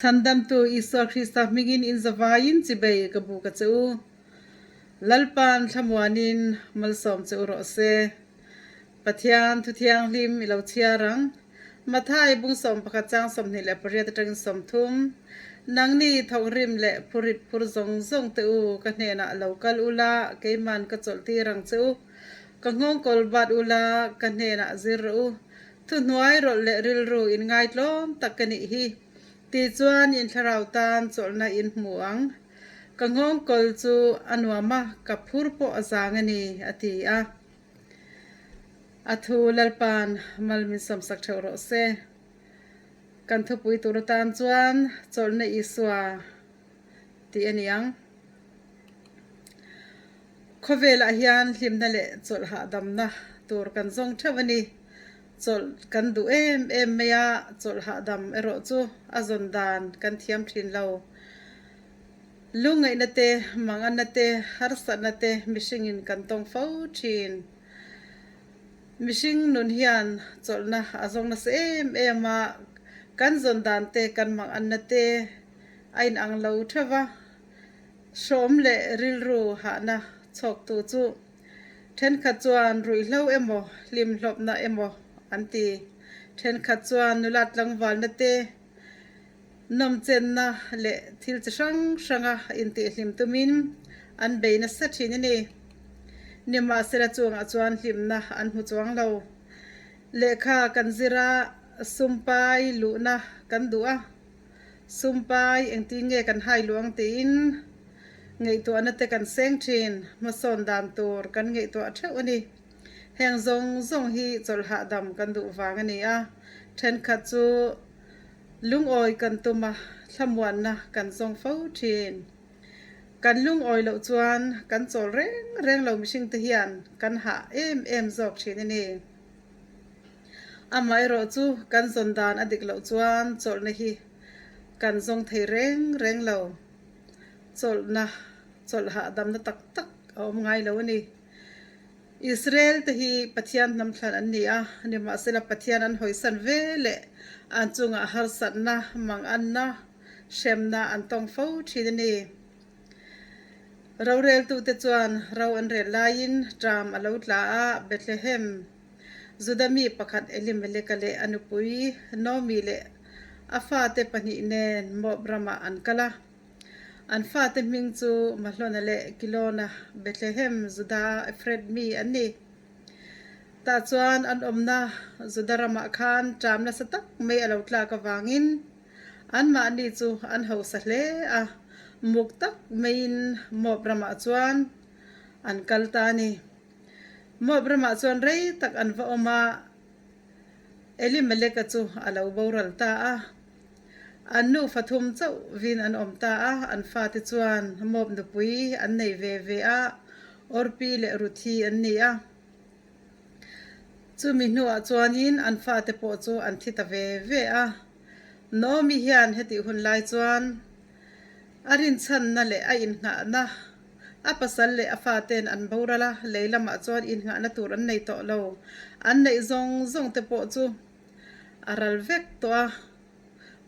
Chhandamtu Isua Krista hmingin in zavaiin chibei ka buk a che u. Lalpa'n thlamuanin malsawm che u rawh se. Pathian thu thianghlim i lo chhiar ang. Mathai bung 11 chang 28 atangin 30, Nangni thawkrim leh phurit phur zawng zawng te u ka hnenah lo kal ula keiman ka chawlh tir ang che u. Ka nghawngkawl bat ula ka hnenah zir rawh u. Thuhnuai rawlh leh rilru in ngaitlawm tak ka nih hi. Tichuan in thlarau tan chawlhna in hmu ang. Ka nghawngkawl chu a nuam a, ka phur pawh a zang a ni, a ti a. A thu Lalpa'n mal min sawmsak theuh rawh se. Kan thupui tur atan chuan chawlhna Isua tih a ni ang. Khawvelah hian hlimna leh chawlh hahdamna tur kan zawng theuh a ni. Chawlh kan duh em em mai a, chawlh hahdam erawh chu a zawn dan kan thiam thin lo. Lungngaihna te, manganna te, harsatna te mihringin kan tawng fo thin. Mihring nun hian chawlhna a zawng nasa em em a, kan zawn dan te, kan manganna te a inang lo theuh va. Hrawm leh rilru hahna chhawktu chu thenkhat chuan ruihhlo emaw hlimhlawpna emaw an ti. Thenkhat chuan nula tlangvalna te, nawmchenna leh thil chi hrang hranga intihhlim tumin an bei nasa thin a ni. Nimahsela chungah chuan hlimna an hmu chuang lo. Lehkha kan zir a, sumpai luhna kan duh a. Sumpai engtin nge kan hai luang tiin ngaihtuahna te kan seng thin, hmasawn dan tur kan ngaihtuah theuh a ni. Heng zawng zawng hi chawlh hahdam kan duh vang a ni a, thenkhat chu lungawi kan tum a, thlamuanna kan zawng fo thin. Kan lungawi loh chuan kan chawl reng reng lo mihring te hian kan hah em em zawk thin a ni. Amaherawh chu kan zawn dan a dik loh chuan chawlhna hi kan zawng thei reng reng lo. Chawlhna, chawlh hahdamna tak tak a awm ngai lo a ni. Israel te hi Pathian hnam thlan an ni a, nimahsela Pathian an hawisan ve leh an chungah harsatna, manganna, hremna an tawng fo thin a ni. Roreltute chuan ro an rel laiin ṭam a lo tla a, Bethlehem, Juda mi pakhat Elimeleka leh a nupui Naomi leh a fate pahnih nen Moab ramah an kal a. An fate hming chu Mahlona leh Kilona, Bethlehem, Juda, Ephrath mi an ni. Tah chuan an awmna Juda ramah khan ṭam nasa tak mai a lo tlak avangin, Anmahni chu an hausa hle a, muk tak maiin Moab ramah chuan an kal ta a ni. Moab ramah chuan rei tak an va awm a, Elimeleka chu a lo boral ta a. An nufa thum chauhvin an awm ta a, an fate chuan Moab nupui an nei ve ve a, Orpi leh Ruthi an ni a. Chumi hnuah chuanin an fate pawh chu an thi ta ve ve a. Naomi hian hetih hun lai chuan a rinchhanna leh a innghahna, a pasal leh a fate'n an boral a, lei lamah chuan innghahna tur an nei tawh lo. An neih zawng zawng te pawh chu a ral vek tawh a.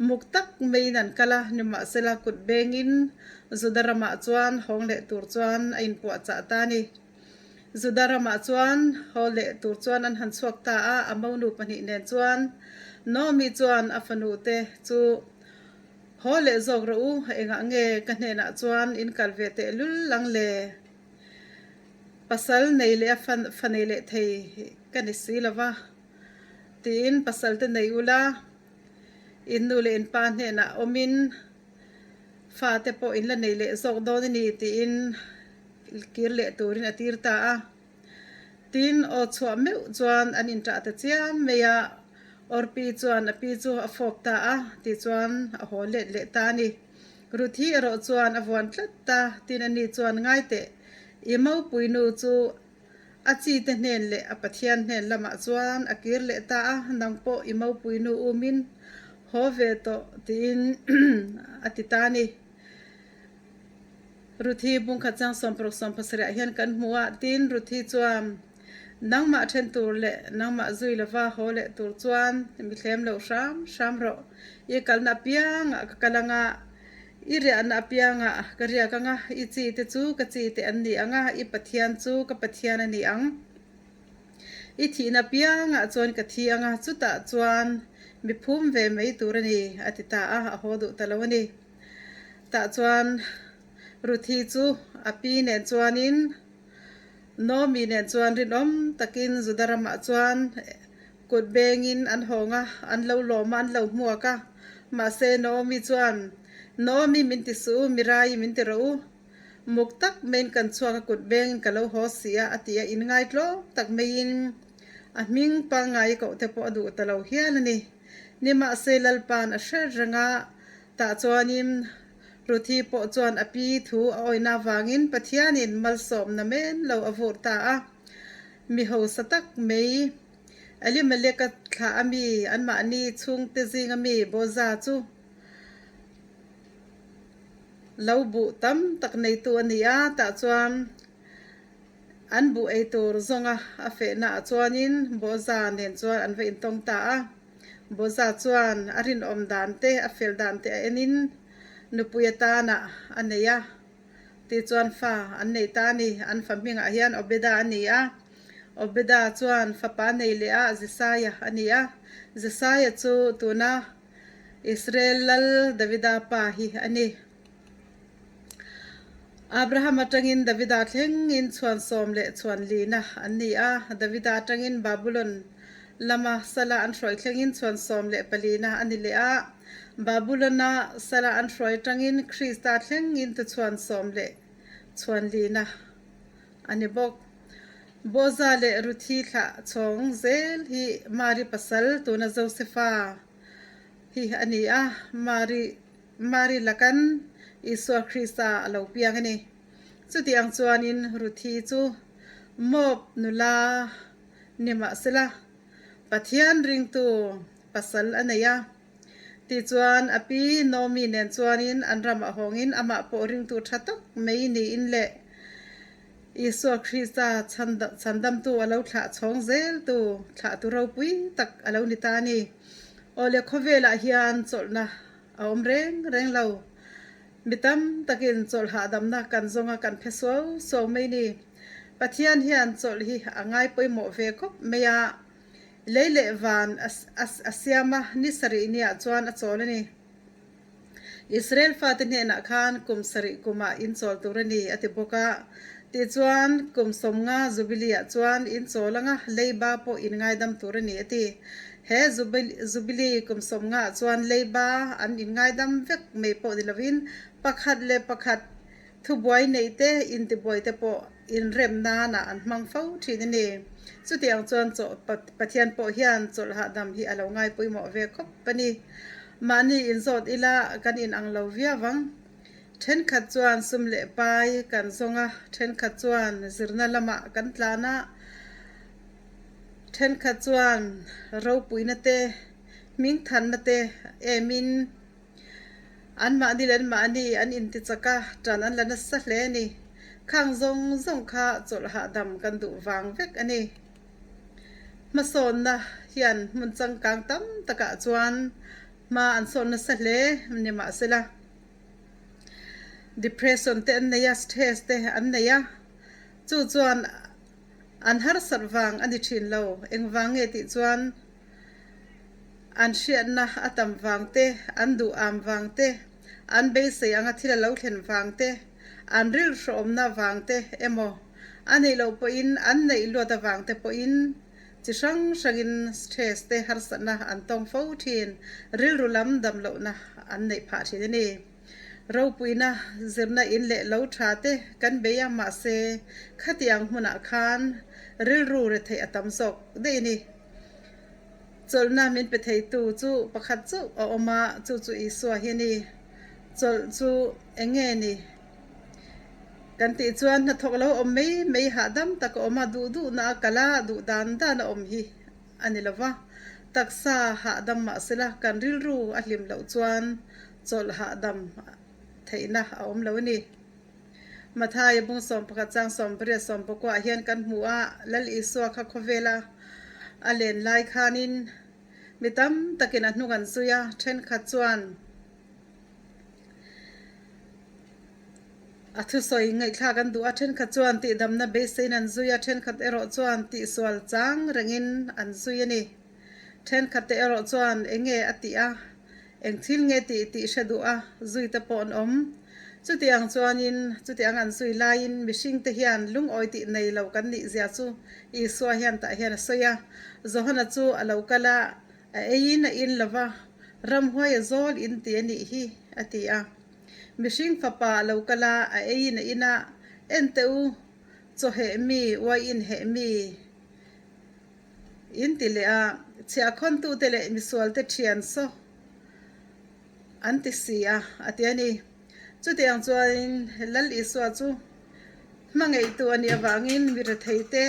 Muk tak maiin an kal a, nimahsela kut bengin Juda ramah chuan hawng leh tur chuan a inpuahchah ta a ni. Juda ramah chuan haw leh tur chuan an han chhuak ta a, a monu pahnih nen chuan Naomi chuan a fanu te chu haw leh zawk rawh u, engah nge ka hnenah chuan in kal ve teh lul ang le? Pasal nei leh a fa nei leh thei ka ni si lo va, tiin pasal te nei ula, in nu leh in pa hnenah awmin fate pawh in la nei leh zawk dawn a ni tiin kir leh turin a tir ta a. Tin, aw chhuah meuh chuan an inṭah ta chiam mai a, Orpi chuan a pi chu a fawp ta a, tichuan a haw let leh ta a ni. Ruthi erawh chuan a vuan tlat ta, tin ani chuan ngai teh, I maupuinu chu a chi te hnen leh a Pathian hnen lamah chuan a kir leh ta a, nang pawh i maupuinu umin haw ve tawh tiin a ti ta a ni. Ruthi bungkhat chang 67 ah hian kan hmu a, tin Ruthi chuan. Nangmah then tur leh nangmah zui lova haw leh tur chuan mi thlem lo hram hram rawh. I kalna apiangah ka kal anga, i riahna apiangah ka riak anga, i chi te chu ka chi te an ni anga, i Pathian chu ka Pathian a ni ang. I thihna piangah chuan ka thi anga, chutah chuan mi phum ve mai tur a ni, a ti ta a, a haw duh ta lo a ni. Tah chuan Ruthi chu a pi nen chuanin Naomi nen chuan rinawm takin Juda ramah chuan kut bengin an hawng a, an lo lawm a, an lo hmuak a. Mahse Naomi chuan, Naomi min ti suh u, Mirai min ti rawh u. Muk tak maiin kan chhuak a kut bengin ka lo haw si a, a ti a, inngaitlaw tak maiin a hming pangngai koh te pawh a duh ta lo hial a ni. Nimahse Lalpa'n a hre reng a, tah chuanin Ruthi pawh chuan a pi thu a awihna avangin Pathianin malsawmna men lo a vur ta a. Mi hausa tak mai Elimeleka thlah a mi anmahni chhungte zinga mi Boaza chu Lo buh tam tak neitu a ni a, tah chuan an buh ei tur zawnga a fehna ah chuanin Boaza nen chuan an va intawng ta a. Boaza chuan a rinawm dan te, a fel dan te a enin nupui atana a nei a, tichuan fa an nei ta a ni. An fa hmingah hian Obeda a ni a, Obeda chuan fapa a nei leh a, Jesaia a ni a. Jesaia chu tuna Israel lal Davida pa hi a ni. Abraham atangin Davida thlengin chhuan sawm leh chhuan lina an ni a, Davida atangin Babulon lama sala an hruai thlengin chhuan sawm leh palina a ni leh a, Babulon-a sala an hruai atangin Krista thlengin tuchhuan sawm leh chhuan lina a ni bawk. Boaza leh Ruthi thlah chhawng zel hi Mari pasal tuna Josefa hi a ni a, Mari Mari lakan Isua Krista a lo piang a ni. Chuti ang chuanin Ruthi chu Moab nula ni mahsela Pathian ringtu pasal a nei a. Tichuan, a pi Naomi nen chuanin an ramah hawngin amah pawh ringtu tha tak mai niin leh Isua Krista chhandamtu a lo thlah chhawng zeltu thlahtu ropui tak a lo ni ta a ni. Awle khawvelah hian chawlhna a awm reng reng lo. Mi tam takin chawlh hahdamna kan zawnga kan phe suau suau mai ni. Pathian hian chawlh hi a ngai pawimawh ve khawp mai a. Lei leh van a siam a, ni sarih niah chuan a chawl a ni. Israel fate hnenah khan kum sarih kumah in chawl tur a ni a ti bawk a. Tichuan, kum sawmnga Jubilee-ah chuan in chawl anga leiba pawh in ngaidam tur a ni a ti. He Jubilee kum sawmngaah chuan leiba an inngaidam vek mai pawh ni lovin pakhat leh pakhat Thubuai neih te, intibuai te pawh inrem nana an hmang fo thin a ni. Chutiang chuan chaw Pathian pawh hian chawlh hahdam hi a lo ngai pawimawh ve khawp a ni. Mahni inzawt ila kan inang lo viau ang. Thenkhat chuan sum leh pai kan zawng a, thenkhat chuan zirna lamah kan tlan a, thenkhat chuan ropuina te, hmingthanna te emin, Anmahni leh anmahni an intichak a, ṭan an la nasa hle a ni. Khang zawng zawng kha chawlh hahdam kan duh vang vek a ni. Hmasawnna hian hmun changkang tam takah chuan hma an sawn nasa hle ni mahsela, depression te an nei a, stress te an nei a, chu chuan an harsat vang a ni ṭhin lo. Engvang nge tih chuan. An hriatna a tam vang te, an duh am vang te, an beisei anga thil a lo thlen vang te, an rilhrawmna vang te emaw, a neih loh pawhin an neih luat avang te pawhin chi hrang hrangin stress te harsatna an tawng fo thin, rilru lam dam lohna an neih phah thin a ni. Ropuina zirna in leh lo tha te kan bei a mahse khatiang hmunah khan rilru retheih a tam zawk daih a ni. Chawlhna min pe theitu chu pakhat chauh a awm a, chu chu Isua hi a ni. Chawlh chu eng nge ni? Kan tih chuan hnathawk lo awm mai mai hahdam tak a awm a, duh duhna a kal a, duh dan dan a awm hi a ni lo va. Taksa hahdam mah sela kan rilru a hlim loh chuan chawlh hahdam theihna a awm lo a ni. Mathaia bung 11 chang 18 19 ah hian kan hmu a, Lal Isua kha khawvela a len lai khanin mi tam takin a hnung an zui a, thenkhat chuan a thusawi ngaihthlak an duh a, thenkhat chuan tihdamna beiseiin an zui a, thenkhat erawh chuan tihsual chang rengin an zui a ni. Thenkhatte erawh chuan eng nge a tih a, eng thil nge tih tih hre duh a zui te pawh an awm. Chuti ang chuanin, chuti ang an zui laiin mihringte hian lungawi tih nei lo kan nih zia chu Isua hian tah hian a sawi a. Johana chu a lo kal a, a eiin a in lo va, ramhuai a zawl in ti a nih hi, a ti a. Mihring fapa a lo kal a, a eiin a in a, en teh u, chaw heh mi, uai in heh mi, In ti leh a, chhiahkhawntute leh misualte thian saw an ti si a, a ti a ni. Chutiang chuanin Lal Isua chu hmangaihtu a nih avangin mi retheite,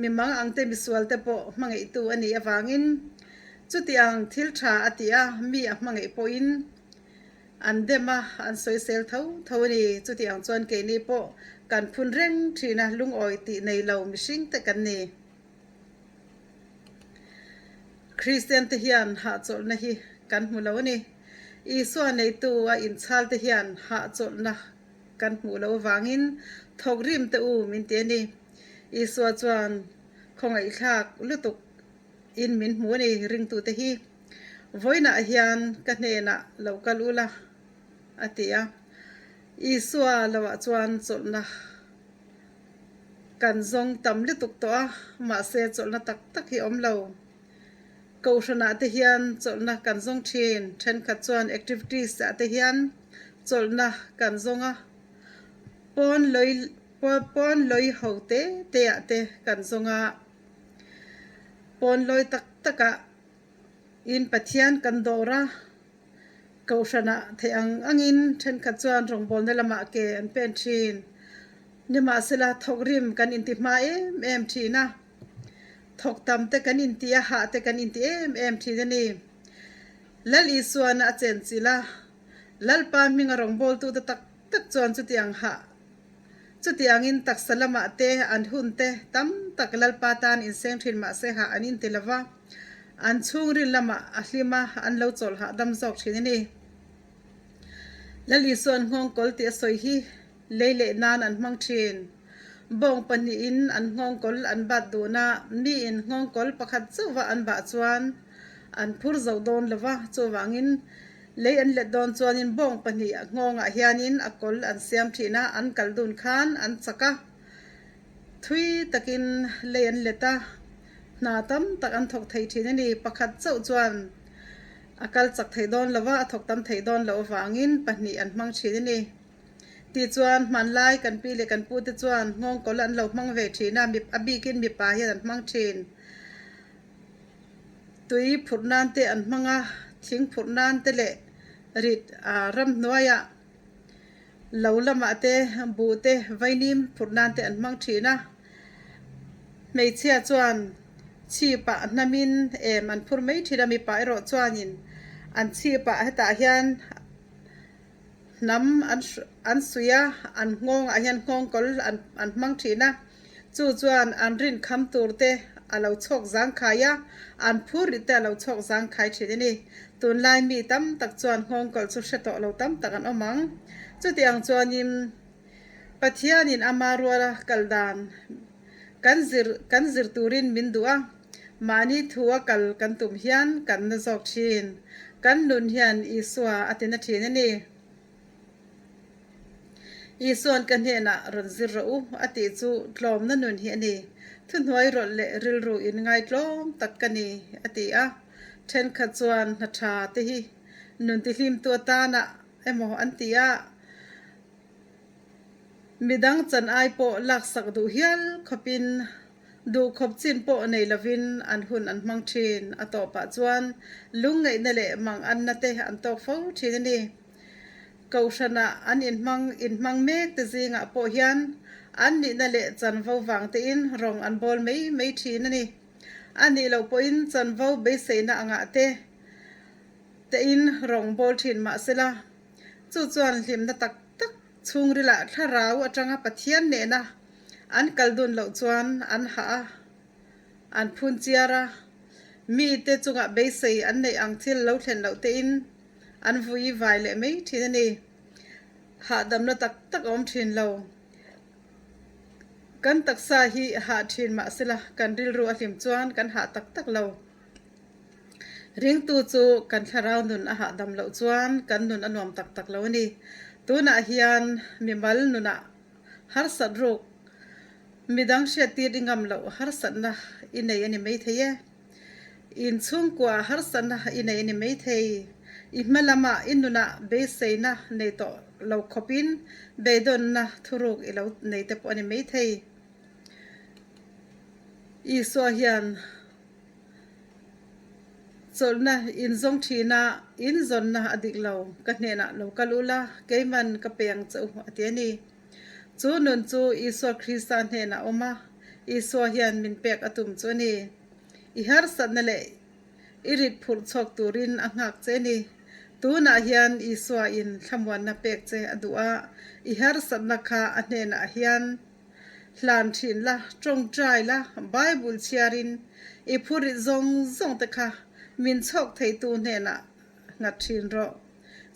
mi mang angte misualte pawh hmangaihtu a nih avangin chutiang thil tha a ti a, mi a hmangaih pawhin An dem a, an sawisel tho tho a ni. Chutiang chuan keini pawh kan phun reng thin a, lungawi tih nei lo mihring te kan ni. Kristian te hian hahchawlhna hi kan hmu lo a ni. Isua neitu a inchhal te hian hahchawlhna kan hmuh loh avangin thawk rim te u min ti a ni. Isua chuan khawngaihthlak lutuk in min hmu a ni ringtute hi. Vawiinah hian ka hnenah lo kal ula, a ti a. Isua loah chuan chawlhna kan zawng tam lutuk tawh a, mahse chawlhna tak tak hi awm lo. Kohhranah te hian chawlhna kan zawng thin, thenkhat chuan activities ah te hian chawlhna kan zawng a, pawn lawi pawn lawi ho te te ah te kan zawng a, pawn lawi tak tak ah In Pathian kan dawr a, Kohhranah theih ang angin thenkhat chuan rawngbawlna lamah ke an pen thin. Nimahsela thawk rim kan inti hma em em thin a, thawk tam te kan inti a, hah te kan inti em em thin a ni. Lal Isuana a chenchilh a, Lalpa hminga rawngbawltute tak tak chuan chutiang hah Chutiangin taksa lamah te an hun te tam tak Lalpa tan inseng thin mahse hah an inti lo va, an chhungril lamah a hlim a, an lo chawlh hahdam zawk thin a ni. Lal Isua'n nghawngkawl tih a sawi hi lei leh nan an hmang thin. Bawng pahnihin an nghawngkawl an bat dun a, miin nghawngkawl pakhat chauhva an bah chuan an phur zo dawn lo va, chuvangin Lei an let dawn chuanin bawng pahnih nghawngah hianin a kawl an siam thin a, an kal dun khan an chak a, thui takin lei an let a, hna tam tak an thawk thei thin a ni. Pakhat chauh chuan a kal chak thei dawn lo va, a thawk tam thei dawn loh avangin pahnih an hmang thin a ni. Tichuan hmanlai kan pi leh kan pute chuan nghawng kawl an lo hmang ve thin a, a bikin mipa hian an hmang thin. Tui phurh nan te an hmang a, thing phurh nan te leh rit ramhnuaiah lo lamah te buh te vainim phurh nan te an hmang thin a. Hmeichhia chuan chhipah hnamin em an phur mai thin a, mipa erawh chuanin an chhipah hetah hian Hnam an an suih a, an nghawngah hian nghawngkawl an an hmang thin a, chu chuan an rin kham tur te a lo chhawk zangkhai a, an phur rih te a lo chhawk zangkhai thin a ni. Tunlai mi tam tak chuan nghawngkawl chu hre tawh lo tam tak an awm ang. Chutiang chuanin Pathianin ama ruala kal dan kan zir kan zir turin min duh a, mahni thu a kal kan tum hian kan na zawk thin. Kan nun hian Isua a ti na thin a ni. Isua'n ka hnenah rawn zir rawh u a tih chu tlawmna nun hi a ni. Thuhnuai rawlh leh rilru in ngaitlawm tak ka ni a ti a. Thenkhat chuan hna tha te hi nun tihlimtu atana emaw an ti a. Midang chan ai pawh laksak duh hial khawpin duh khawp chin pawh nei lovin an hun an hmang thin. A tawpah chuan lungngaihna leh manganna te an tawk fo thin a ni. Kohhranah an inhmang inhmang mek te zingah pawh hian an nihna leh chanvo vang tein rawng an bawl mai mai thin a ni. A nih loh pawhin chanvo beiseina angah te tein rawng bawl thin mahsela chu chuan hlimna tak tak. Chhungrilah thlarau atanga Pathian nena an kal dun loh chuan an hah a, an phun chiar a, mite chungah beisei an neih ang thil lo thlen loh tein an vui vai leh mai thin a ni. Hahdamna tak tak a awm thin lo. Kan taksa hi hah thin mahsela kan rilru a hlim chuan kan hah tak tak lo. Ringtu chu kan thlarau nun a hahdam loh chuan kan nun a nuam tak tak lo a ni. Tunah hian mimal nunah harsat ruk, midang hriattir i ngam loh harsatna i nei a ni maithei e. Inchhungkua harsatna i nei a ni maithei. I hma lamah i nunah beiseina nei tawh lo khawpin beidawnna thuruk i lo nei te pawh a ni maithei. Isua hian. Chawlhna in zawng thin a, in zawnna a dik lo, ka hnenah lo kal ula, keiman ka pe ang che u, a ti a ni. Chu nun chu Isua Krista hnenah a awm a, Isua hian min pek a tum chu a ni. I harsatna leh i rit phurh chhuak turin a nghak che a ni. Tunah hian Isua in thlamuanna pek che a duh a, i harsatna kha a hnenah hian Hlan thin la, tawngtai la, Bible chhiarin i phurit zawng zawng te kha min chhawk theitu hnenah nghat thin rawh.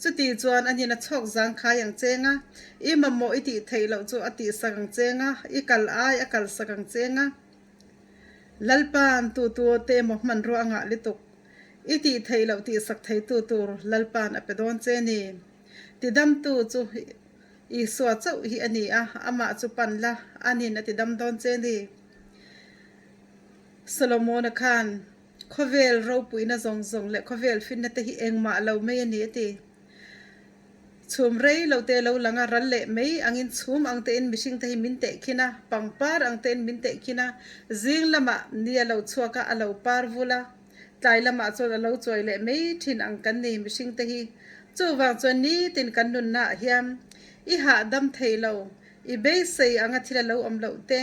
Chuti chuan a hnena chhawk zangkhai ang cheng a, i mamawh i tih theih loh chu a tihsak ang cheng a, i kal ai a kalsak ang cheng a. Lalpa'n tu tu te emaw hmanrua a ngah lutuk. I tih theih loh tihsak theitu tur Lalpa'n a pe dawn che ni. Tidamtu chu Isua chauh hi a ni a, amah chu pan la, anin a ti dam dawn che ni. Solomona khan khawvel ropuina zawng zawng leh khawvel finna te hi engmah lo mai a ni a ti. Chhum rei lo te lo lang a, ral leh mai angin chhum ang tein mihring te hi min tehkhin a, pangpar ang tein min tehkhin a, zing lamah ni a lo chhuak a, a lo par vul a. Tlai lamah chuan a lo chuai leh mai thin ang kan ni mihring te hi. Chuvang chuan nitin kan nunna ah hian i hahdam thei lo, i beisei anga thil a lo awm loh te,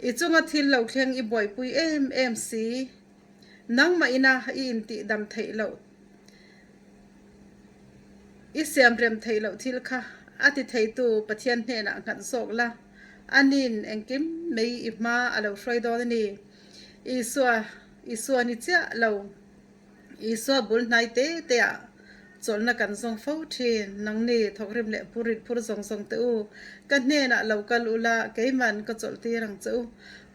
i chunga thil lo thleng i buaipui em em si, nangmah ina i intihdam theih loh, i siamrem theih loh thil kha a ti theitu Pathian hnenah nghat zawk la, anin engkim mai i hma a lo hruai dawn a ni. Isua, Isua ni chiah lo. Isua bul hnai te te ah chawlhna kan zawng fo thin. Nangni thawkrim leh phur rit phur zawng zawng teh u. Ka hnenah lo kal ula, keiman ka chawlh tir ang che u.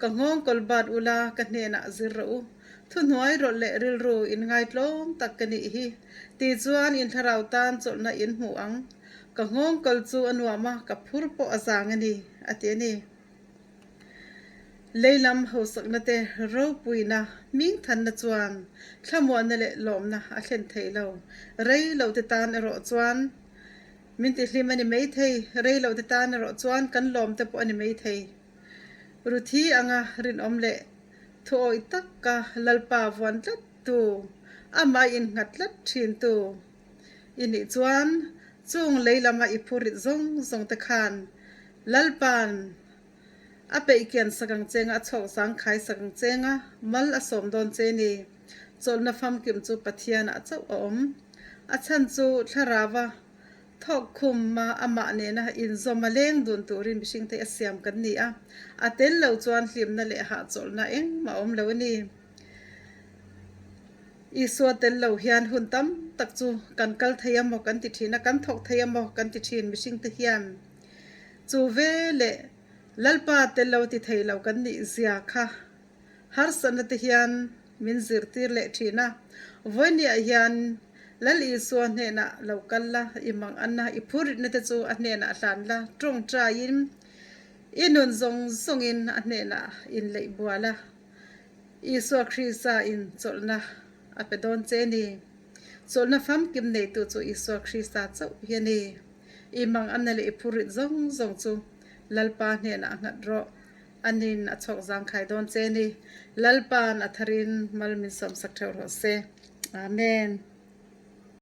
Ka nghawng kawl bat ula, ka hnenah zir rawh u. Thuhnuai rawlh leh rilru in ngaitlawm tak ka nih hi. Tichuan in thlarau tan chawlhna in hmuh ang. Ka nghawng kawl chu a nuam a, ka phur pawh a zang a ni, a ti a ni. Leilam hausakna te ropuina hmingthanna chuan thlamuanna leh lawmna a thlen thei lo. Rei lo te tan erawh chuan min tihlim a ni mai thei, rei lo te tan erawh chuan kan lawm te pawh a ni mai thei. Ruthi anga rinawm leh thuawih taka Lalpa vuan tlat tu, amah innghat tlat thin tu i nih chuan chung leilama i phurit zawng zawng te khan Lalpa'n a peihkian sak ang che nga, a chhawk zangkhai sak ang che nga, mal a sawm dawn che ni. Chawlhna famkim chu Pathianah chauh a awm. A chhan chu Thlarauva thawk khum a, amah nena inzawm a leng dun turin mihring te a siam kan ni a. A tel lo chuan hlimna leh hahchawlhna engmah a awm lo a ni. Isua tel lo hian hun tam tak chu kan kal thei a maw kan ti thin a, kan thawk thei a maw kan ti thin mihring te hian. Chu ve leh Lalpa tel lo ti thei lo kan nih zia kha harsatna te hian min zirtir leh thin a. Vawinia hian Lal Isua hnenah lo kal la, i mang anna, i phuritna te chu a hnenah hlan la, tawngtaiin i nun zawng zawngin a hnenah inleih bual a, Isua Krista in chawlhna a pe dawn che ni. Chawlhna famkim neitu chu Isua Krista chauh hi a ni. I mang anna leh i phurit zawng zawng chu Lalpa hnenah nghat rawh. Anin a chhawk zangkhai dawn che ni. Lalpa'n a tharin mal min sawmsak theuh rawh se. Amen.